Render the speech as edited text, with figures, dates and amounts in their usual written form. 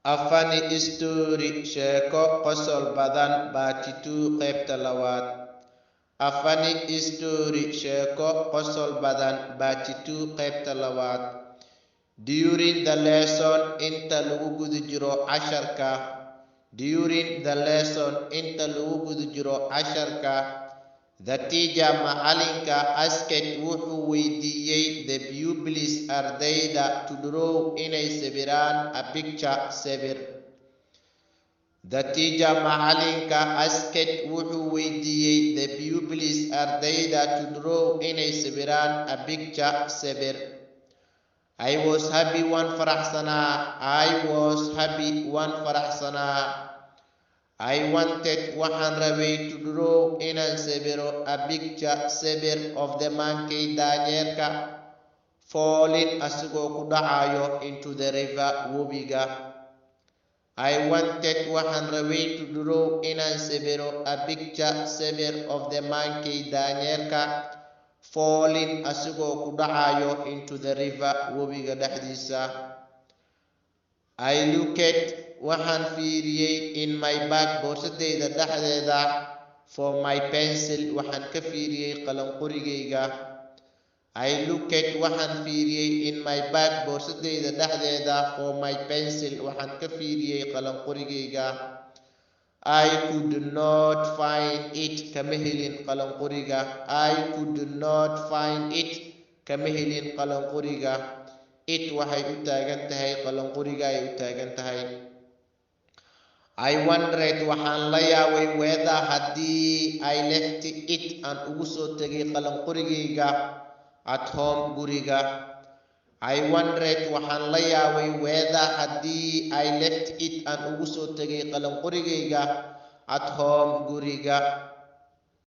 A Funny Story, sheeko qosol badan, Part 2, qaybta labaad. A Funny Story, sheeko qosol badan, Part 2, qaybta labaad. During the lesson, inta lagu guda jiro casharka. During the lesson, inta lagu guda jiro casharka. The teacher, macalinka, asked, wuxuu weydiiyey, the pupils, ardayda, to draw, inay sawiraan, a picture, sawir. The teacher, macalinka, asked, wuxuu weydiiyey, the pupils, ardayda, to draw, inay sawiraan, a picture, sawir. I was happy, waan faraxsanaa. I was happy, waan faraxsanaa. I wanted, waxaan rabay, to draw, inaan sawiro, a picture, sawir, of the monkey, daanyeerka, falling, asigoo ku dhacayo, into the river, webiga. I wanted, waxaan rabay, to draw, inaan sawiro, a picture, sawir, of the monkey, daanyeerka, falling, asigoo ku dhacayo, into the river, webiga dhexdiisa. I looked, waxaan fiiriyey, in my bag, boorsadayda dhexdeeda, for my pencil, waxaan ka fiiriyey qalinqorigayga. I looked, waxaan fiiriyey, in my bag, boorsadayda dhexdeeda, for my pencil, waxaan ka fiiriyey qalinqorigayga. I could not find it, kama helin qalinqoriga. I could not find it, kama helin qalinqoriga. It waxay u taagan tahay qalinqoriga ay u taagan tahay. I wondered, waxaan la yaabay, whether, haddii, I left it, aan ugu soo tegay qalinqorigayga, at home, guriga. I wondered, waxaan la yaabay, whether, haddii, I left it, aan ugu soo tegay qalinqorigayga, at home, guriga.